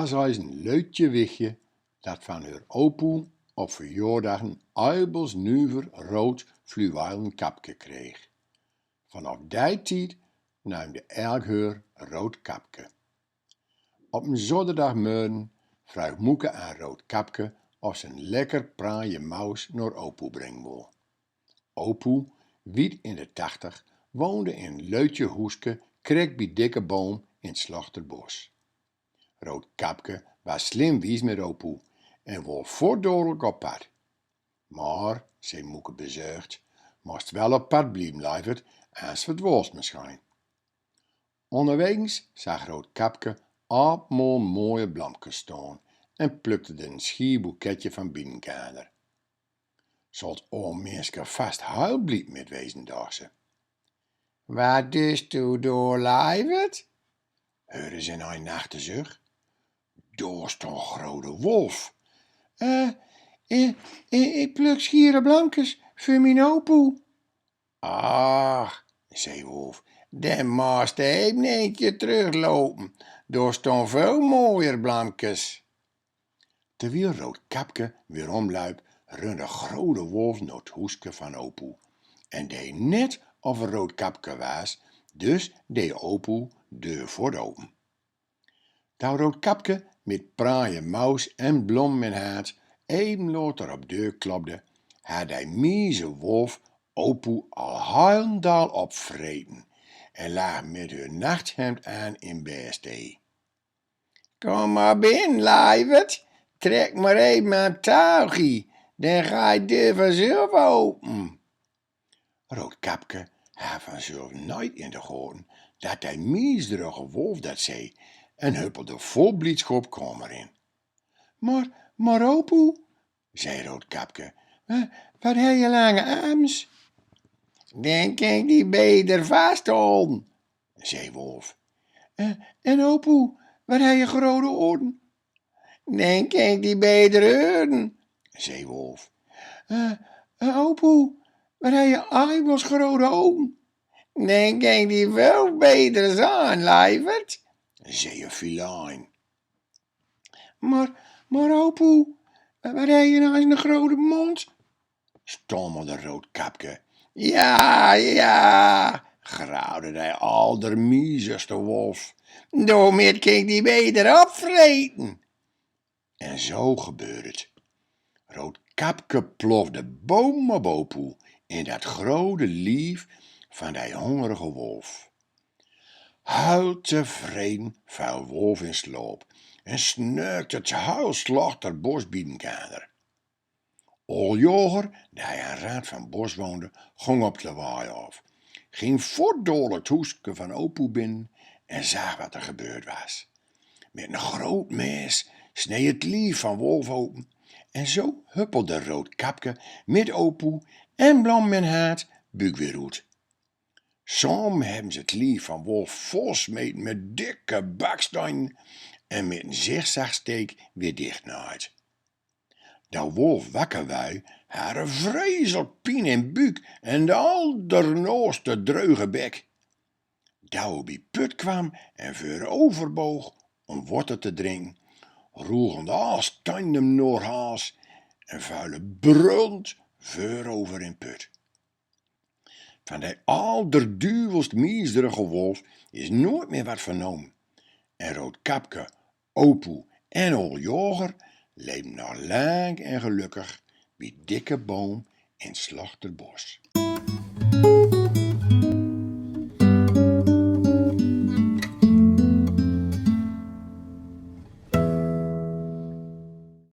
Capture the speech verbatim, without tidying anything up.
As eis een leutje wichtje dat van heur opoe op verjoordagen aibels nuver rood fluweilen kapke kreeg. Vanaof dee tied neumde elk heur Roodkapke. Op een zoderdagmörgen vroog Moeke aan Roodkapke of ze een lekker praanje mous nor opoe bringe wol. Opoe, wiet in de tachtig, woonde in een leutje hoeske krek bie dikke boom in het Slachterbos. Roodkapke was slim wies met opoe en wol voort dodelik op pad. Maar, zei Moeke bezörgd, most wel op pad blieven, leiverd, ans verdwaalst misschien. Onderwegens zag Roodkapke almol mooie blomkes staan en plukde d'r een schier boeketje van binnen gander. Zult oom minske vast heel blied met wezen, dacht ze. Wat dust doe dor, leiverd? Heurde ze in ein nachte zucht. Dor stond een grote wolf. Eh, eh, eh, ik pluk schiere blomkes voor mijn opoe. Ach, zei wolf, dan most even eentje teruglopen. Dor stond veel mooier blomkes. Terwiel Roodkapke weer omluip, runde grote wolf nor het hoeske van opoe. En dee net of er Roodkapke was, dus dee opoe deur voort open. Dou Roodkapke met praanje mous en blom in haat even later op deur klopde, had dee mieze wolf opoe al heilendal opvreten en lag met heur nachtshemd aan in bestee. Kom maar binnen, leiverd, trek maar even aan touwgie, dan gaat deur vanzelf open. Roodkapke had vanzelf nooit in de gaten dat dee miesderige wolf dat zei en huppelde vol bliedschop kamer in. Maar, maar opoe, zei Roodkapke, wat, wat heb je lange arms? Dan kan ik die beter vasthouden, zei wolf. Eh, en opoe, wat heb je grote oren? Dan kan ik die beter heuren, zei wolf. Eh, eh, opoe, wat heb je aibels grote ogen? Dan kan ik die veel beter zaan, leiverd, zei een filijn. Maar, maar opoe, wat heb je nou eens een grote mond? Stammelde Roodkapke. Ja, ja, grauwde dee aldermiezeste wolf. Doormit kan ik die beter opvreten. En zo gebeurde het. Roodkapke plofde boom op opoe in dat grote lief van dee hongerige wolf. Heel tevreden vuil wolf in slaop en snurkde het heel Slachterbos binnen gander. Ool Jager, dee aan rand van bos woonde, gong op lawaai af, ging voort doorlik het hoeske van opoe binnen en zag wat er gebeurd was. Met een groot mes snee het lief van wolf open en zo huppelde Roodkapke met opoe en blom in haat buuk weer oet. Samen hebben ze het lief van wolf volsmeten met dikke baksteinen en met een zigzagsteek weer dichtnaaid. Dou wolf wakker wui, had er vreselijk pien in buuk en de aldernaoste dreuge bek. Dou er bie put kwam en veureuver boog om water te drinken, roelden al steinen hem nor hals en vuile brulend veurover in put. Van dee alderduvelst miesderige wolf is nooit meer wat vernomen. En Roodkapke, opoe en ool Jager leven nog lang en gelukkig bie dikke boom in Slachterbos.